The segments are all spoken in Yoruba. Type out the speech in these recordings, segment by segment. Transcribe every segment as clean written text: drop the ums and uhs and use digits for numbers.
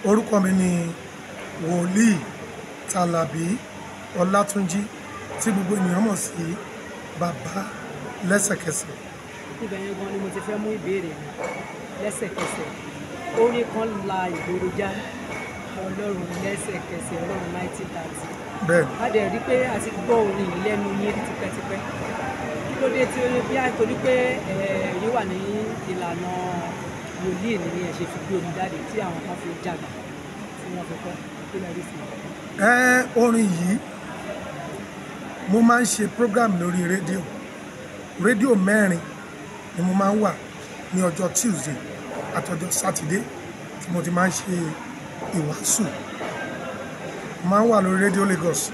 Orúkọ mi ni Wòlíì Tàlàbí Ọlátúnjí, tí gbogbo ènìyàn mọ̀ sí Bàbá Lẹ́sẹ̀kẹsẹ̀. Ibẹ̀ yẹn gan ni mo ti fẹ́ mú ìbéèrè mi. Lẹ́sẹ̀kẹsẹ̀, orin kan la ìgboro já, Ọlọ́run Lẹ́sẹ̀kẹsẹ̀, Ọlọ́run 1930. Bẹ́ẹ̀. A dẹ̀ rí pé a ti gbọ́ orin yìí lẹ́nu yín tipẹ́tipẹ́. Kí ló dé tí ó bí a torí pé ẹ̀yin wà ní ìlànà wòlíì ní ẹ ṣe fi gbé orin jáde tí àwọn kan fi jàgbá tí wọ́n fi kọ́? Kí lè rí sí i? Ẹ orin yìí, mo máa ń ṣe program lórí rédíò. Rédíò mẹ́rin ni mo máa ń wà ní ọjọ́ Tuesday àtọjọ́ Saturday tí mo ti máa ń ṣe ìwàásù. Mo máa ń wà lórí Rédíò Lagos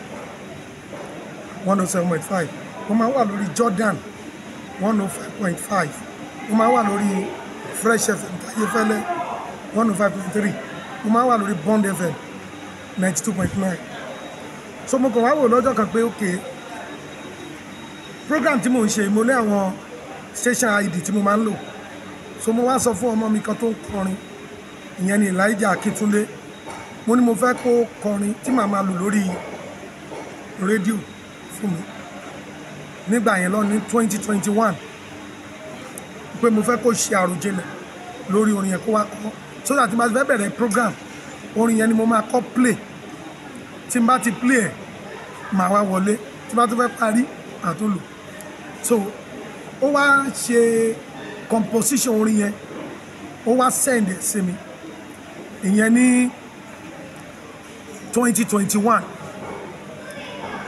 107.5, mo máa ń wà lórí Jordan 105.5, mo máa ń wà lórí Fresh FM Tayéfẹ́lẹ́ 105.3, mo máa ń wà lórí Bond FM 92.9. So mo kàn wá wò lọ́jọ́ kan pé, ok, program tí mo ń ṣe, mo ní àwọn station ID tí mo máa ń lò. So mo wá sọ fún ọmọ mi kan tó ń kọrin, ìyẹn ni Elijah Akíntúndé. Mo ní mo fẹ́ kó kọrin tí màá máa lò lórí rédíò fún mi nígbà yẹn lọ ní 2021, pé mo fẹ́ kó ṣe àròjinlẹ̀ lórí orin yẹn, kó wá kọ́, so that tí mo bá fẹ́ bẹ̀rẹ̀ program, orin yẹn ni mo máa kọ́ play. Tí n bá ti play ẹ̀, màá wá wọlé. Tí n bá tún fẹ́ parí, màá tún lò. So ó wá ṣe composition orin yẹn, ó wá send ẹ̀ sí mi, ìyẹn ní 2021.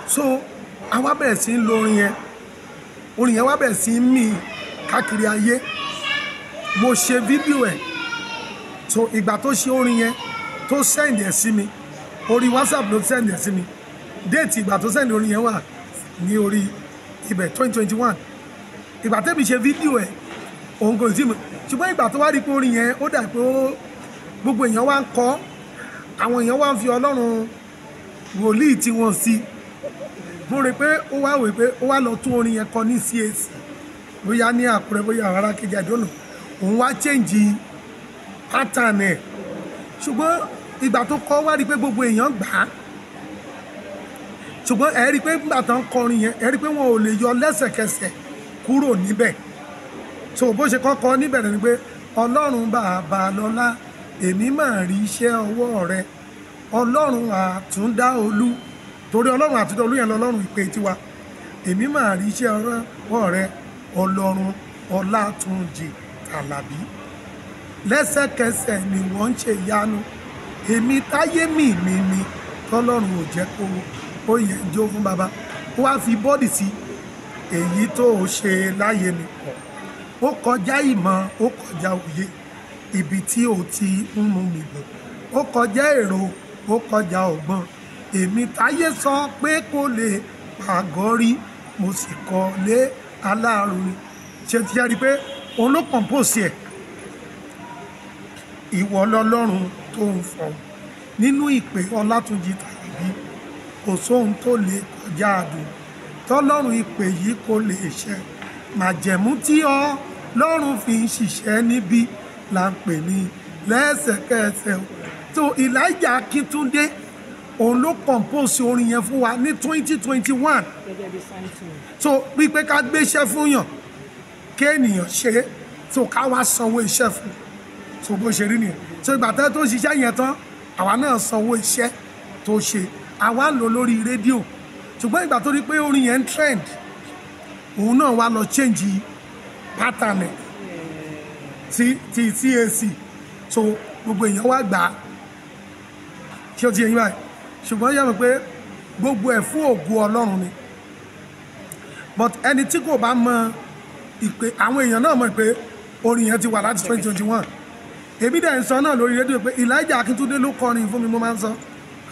So àwa bẹ̀rẹ̀ sí ń lo orin yẹn. Orin yẹn wá bẹ̀rẹ̀ sí ń mì káàkiri ayé. Mo ṣe fídíò ẹ̀. So ìgbà tó ṣe orin yẹn, tó send ẹ̀ sí mi, orí WhatsApp ló send ẹ̀ sí mi. Date ìgbà tó send orin yẹn wà ní orí ibẹ̀, 2021. Ìgbà tẹ́mi ṣe fídíò ẹ̀, òun kò sí mi. Ṣùgbọ́n ìgbà tó wá rí pé orin yẹn ó dà pé ó gbogbo èèyàn wá ń kọ́, àwọn èèyàn wá ń fi Ọlọ́run wòlíì tí wọ́n sí, mo rò pé ó wá wò pé ó wá lọ tún orin yẹn kọ ní CAC, bóyá ní Àkúrẹ́, bóyá ará kejì àdónà. Òun wá change pattern ẹ̀. Ṣùgbọ́n ìgbà tó kọ́, wá rí pé gbogbo èèyàn gbà á. Ṣùgbọ́n ẹ rí i pé nígbà tó ń kọrin yẹn, ẹ rí i pé wọn ò lè yọ lẹ́sẹ̀kẹsẹ̀ kúrò níbẹ̀. So bó ṣe kọ́kọ́ níbẹ̀rẹ̀ ni pé, "Ọlọ́run Bàbá lọ́lá, èmi máa rí iṣẹ́ ọwọ́ rẹ, Ọlọ́run Àtúndá Olú." Torí Ọlọ́run Àtúndá Olú yẹn lọ́lọ́run ìpè tiwa. "Èmi máa rí iṣẹ́ ọwọ́ rẹ, Ọlọ́run Ọlátúnjì Tàlàbí, lẹ́sẹ̀kẹsẹ̀ ni wọ́n ń ṣe ìyanu. Èmi táyé mi mi mi tọ́lọ́run ò jẹ́ kó ó yẹ jó fún bàbá." Ó wá fi bọ́ọ̀dì sí, "Èyí tó o ṣe láyé mi pọ̀, ó kọjá ìmọ̀, ó kọjá òye. Ibi tí o ti ń mú mi bọ̀, ó kọjá èrò, ó kọjá ọgbọ́n. Èmi táyé sọ pé kó lè pàgọ́ rí, mo sì kọ́ lé aláàrú." Ṣe ti yára pé òun ló compose ẹ̀? "Ìwọ lọ́lọ́run tó ń fọ̀hún nínú ìpè Ọlátúnjì Tàlàbí, kò sóhun tó lè kọjá àdùn tọ́lọ́run ìpè yìí kò lè ṣẹ. Màjẹ̀mú tí Ọlọ́run fi ń ṣiṣẹ́ níbí là ń pè ní lẹ́sẹ̀kẹsẹ̀." Tó Elijah Akíntúndé, òun ló compose orin yẹn fún wa ní 2021. Gẹ́gẹ́ bí sign. So pípé ká gbéṣẹ́ fún yàn, kéènìyàn ṣe é, so ká wá sanwó iṣẹ́ fún. So bó ṣe rí nìyẹn. So ìgbà tẹ́ tó ṣiṣẹ́ yẹn tán, àwa náà sanwó iṣẹ́ tó ṣe, àwa ń lò lórí rédíò. Ṣùgbọ́n ìgbà tó rí pé orin yẹn ń trend, òun náà wá lọ change pattern ẹ̀ ti ti CAC. So gbogbo èèyàn wá gbà á. Ṣé o ti yẹ yín báyìí? Ṣùgbọ́n yẹ mọ̀ pé gbogbo ẹ̀ fún ògo Ọlọ́run ni. But ẹni tí kò bá mọ ìpè, àwọn èèyàn náà mọ̀ pé orin yẹn ti wà láti 2021. Èmi dẹ̀ ń sọ náà lórí rédíò pé Elijah Akíntúndé ló kọrin fún mi. Mo máa ń sọ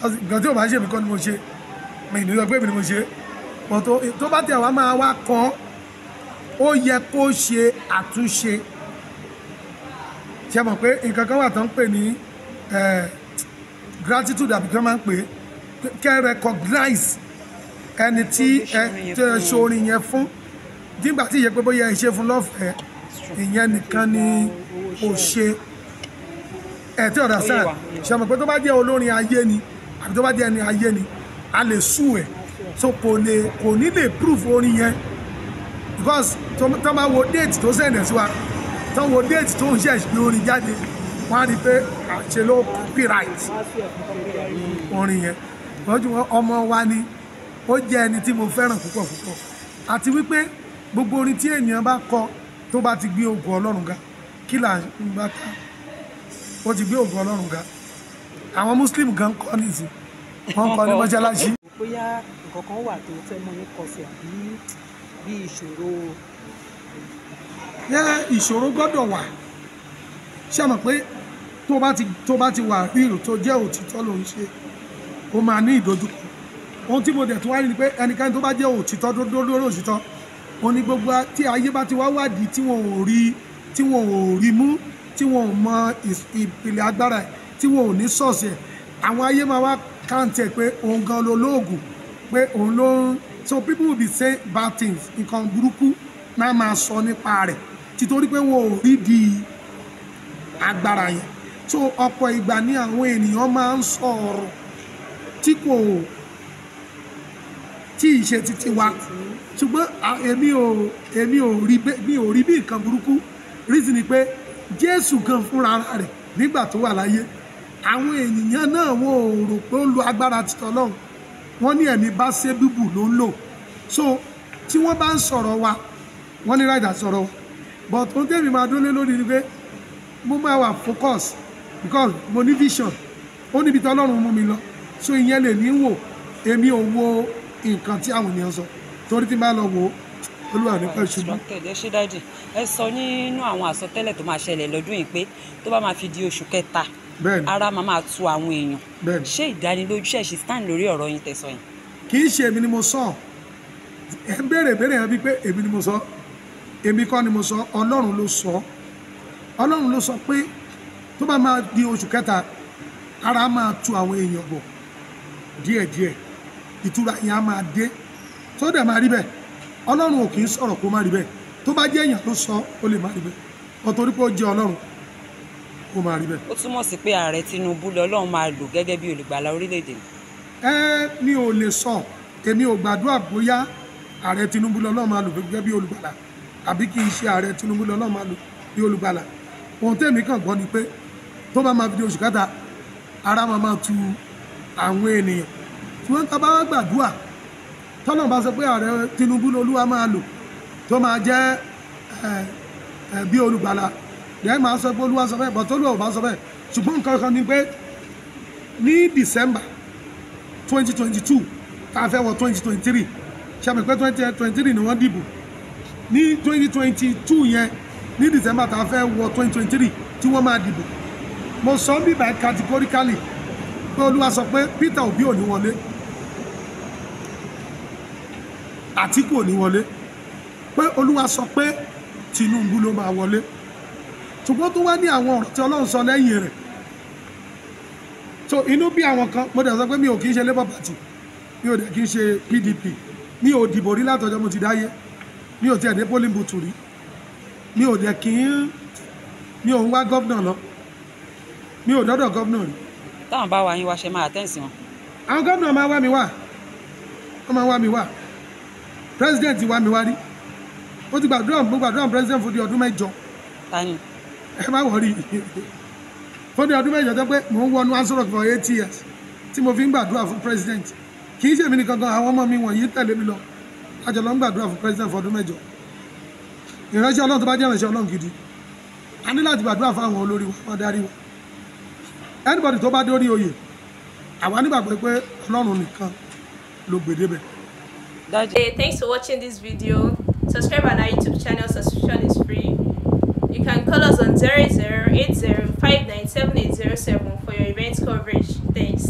nǹkan tí ò bá ṣe, èmi kọ́ ni mo ṣe, mi ì ní sọ pé èmi ni mo ṣe. But tó bá tẹ̀ wá máa wá kọ́, ó yẹ kó ṣe àtúnṣe. Ṣe mọ̀ pé nǹkan kan wà tó ń pè ní gratitude, àbí kí wọ́n máa ń pè é, kẹ́ recognize ẹni tí ẹ tí ẹ ṣe orin yẹn fún, nígbà tí ìyẹn pé bóyá ẹ ṣe fún lọ́fẹ̀ẹ́, ìyẹn nìkan ni kò ṣe. Ẹ tí understand? Ṣe mọ̀ pé tó bá jẹ́ olórin ayé ni àbí tó bá jẹ́ ẹni ayé ni, a lè sue ẹ̀. So kò ní lè proof orin yẹn, because tó bá wo date tó send ẹ̀ sí wa, tó wo date tó ń ṣe gbé orin jáde, wọ́n á rí i pé àṣẹ ló copyright orin yẹn. Lọ́jọ́ ọmọ wa ni ó jẹ́ ẹni tí mo fẹ́ràn púpọ̀ púpọ̀, àti wípé gbogbo orin tí ènìyàn bá kọ tó bá ti gbé ògo Ọlọ́run ga, kí là ń bá ká, ó ti gbé ògo Ọlọ́run ga. Àwọn Muslim gan kọ́ nìsín, wọ́n kọ́ ní mọ́ṣáláṣí. Bóyá nǹkan kan wà tó fẹ́ mọ́ ní kọsẹ̀ àbí bí ìṣòro. Yẹ ìṣòro gbọ́dọ̀ wà. Ṣé mọ̀ pé tó bá ti wà ríro tó jẹ́ òtítọ́ ló ń ṣe, ó máa ní ìdojúkọ. Ohun tí mo dẹ̀ tún wá rí ni pé ẹnikẹ́ni tó bá jẹ́ òtítọ́ tó dúró lórí òtítọ́, ó ní gbogbo tí ayé bá ti wá wádìí tí wọn ò rí, tí wọn ò rí mú, tí wọn ò mọ ìpìlẹ̀ agbára ẹ̀, tí wọn ò ní sọ̀ọ̀sì ẹ̀, àwọn ayé máa wá káǹtì ẹ̀ pé òun gan ló lóògùn, pé òun ló ń. So people will be saying bad things, nǹkan burúkú náà máa sọ nípa rẹ̀, títorí pé wọn ò rí di agbára yẹn. So ọ̀pọ̀ ìgbà ni àwọn ènìyàn máa ń sọ ọ̀rọ̀ tí kò tí ì ṣe títí wa, ṣùgbọ́n èmi ò rí bí nǹkan burúkú. Reason ni pé Jésù gan fúnra rẹ̀ nígbà tó wà láyé, àwọn ènìyàn náà wọn ò rò pé ó lo agbára títọ́ Ọlọ́run, wọ́n ní ẹ̀mí bá ṣe bíbù ló ń lò. So tí wọ́n bá ń sọ̀rọ̀ wa, wọ́n ní ráìdà sọ̀rọ̀ wa, but ohun tẹ́mi máa dúró lé lórí ni pé mo máa wà focus, because mo ní vision, ó níbi tí Ọlọ́run mú mi lọ. So ìyẹn lè ní wò, èmi ò wo nǹkan tí àwọn ènìyàn sọ, torí tí n bá lọ wò ó, Olúwa ní pẹ́ ṣubú. Ẹ ṣé dáàdì. Ẹ sọ nínú àwọn àsọtẹ́lẹ̀ tó máa ṣẹlẹ̀ lọ́dún yìí pé tó bá máa fi di oṣù kẹta, ara máa tu àwọn èèyàn. Ṣé ìdánilójú ṣe ṣì stand lórí ọ̀rọ̀ yín tẹ̀sán yìí? Kì í ṣe èmi ni mo sọ. Ẹ ń béèrè béèrè yẹn bíi pé èmi ni mo sọ. Èmi kọ́ ni mo sọ, Ọlọ́run ló sọ. Ọlọ́run ló sọ pé tó bá máa di oṣù kẹta, ara máa tu àwọn èèyàn bọ̀ díẹ̀díẹ̀, ìtura yẹn á máa dé. Tó dẹ̀ máa rí bẹ́ẹ̀, Ọlọ́run ò kì í sọ̀rọ̀ kó má rí bẹ́ẹ̀. Tó bá jẹ́ èèyàn ló sọ, ó lè má rí bẹ́ẹ̀. Ó torí pé ó jẹ́ Ọlọ́run, kó má rí bẹ́ẹ̀. Ó túmọ̀ sí pé ààrẹ Tinubu lọ́lọ́run máa lò gẹ́gẹ́ bí olùgbàlà orílẹ̀-èdè. Ẹ mi ò lè sọ, èmi ò gbàdúrà bóyá ààrẹ Tinubu lọ́lọ́run máa lò gẹ́gẹ́ bí olùgbàlà àbí kì í ṣe ààrẹ Tinubu lọ́lọ́run máa lò bí olùgbàlà. Ohun tèmi kàn gbọ́ ni pé tó bá máa fi di oṣù kẹta, ara máa tu àwọn ènìyàn. Tí wọ́n bá wá gbàdúrà, tọ́lọ́run bá sọ pé ààrẹ Tinubu lolúwa máa lò tó máa jẹ́ bí olùgbàlà, lẹ́yìn máa sọ pé olúwa sọ bẹ́ẹ̀, bọ́tọ́ olúwa ò bá sọ bẹ́ẹ̀. Ṣùgbọ́n nǹkan kan ni pé ní December 2022 tá a fẹ́ wọ 2023, ṣàmì pé 2023 ni wọ́n dìbò. Ní 2022 yẹn, ní December tá a fẹ́ wọ 2023 tí wọ́n máa dìbò, mo sọ ń bíbá categorically pé olúwa sọ pé Peter Obi ò ní wọlé, Àtíkù ò ní wọlé, pé olúwa sọ pé Tinubu ló máa wọlé. Ṣùgbọ́n tó wá ní àwọn ọ̀rọ̀ tí Ọlọ́run sọ lẹ́yìn rẹ̀. So inú bí àwọn kan, mo dẹ̀ sọ pé mi ò kì í ṣe Labour Party, mi ò dẹ̀ kì í ṣe PDP, mi ò dìbò rí látọjọ́ mo ti dáyé, mi ò tiẹ̀ dé polling booth rí, mi ò dẹ̀ kì í, mi ò ń wá gọ́vnà lọ, mi ò dọ́dọ̀ gọ́vnà rí. Táwọn bá wa yín wá ṣe máa àtẹ́ǹsì wọn. Àwọn gọ́vnà máa wá mi wá, wọ́n máa wá mi wá, president wá mi wá rí, ó ti gbàdúrà, mo gbàdúrà president fún di ọdún mẹ́jọ. Tani? Ẹ má wọrí, fún di ọdún mẹ́jọ tó pé mò ń wọnú Aso Rock for 8 years tí mo fi ń gbàdúrà fún president. Kì í ṣe èmi nìkan gan, àwọn ọmọ mi wọ̀nyí tẹ̀lé mi lọ, àjọ lọ ń gbàdúrà fún president fún ọdún mẹ́jọ. Ìránṣẹ́ Ọlọ́run tó bá jẹ́ ìránṣẹ́ Ọlọ́run gidi, a ní láti gbàdúrà fún àwọn olórí wa, wọ́n darí wa. Anybody tó bá dórí oyè, àwa nígbàgbọ́ pé Ọlọ́run nìkan ló gbèdébẹ̀. Hey, thanks for watching this video. Subscribe on our YouTube channel, subscription is free. You can call us on 0080597807 for your event coverage. Thanks.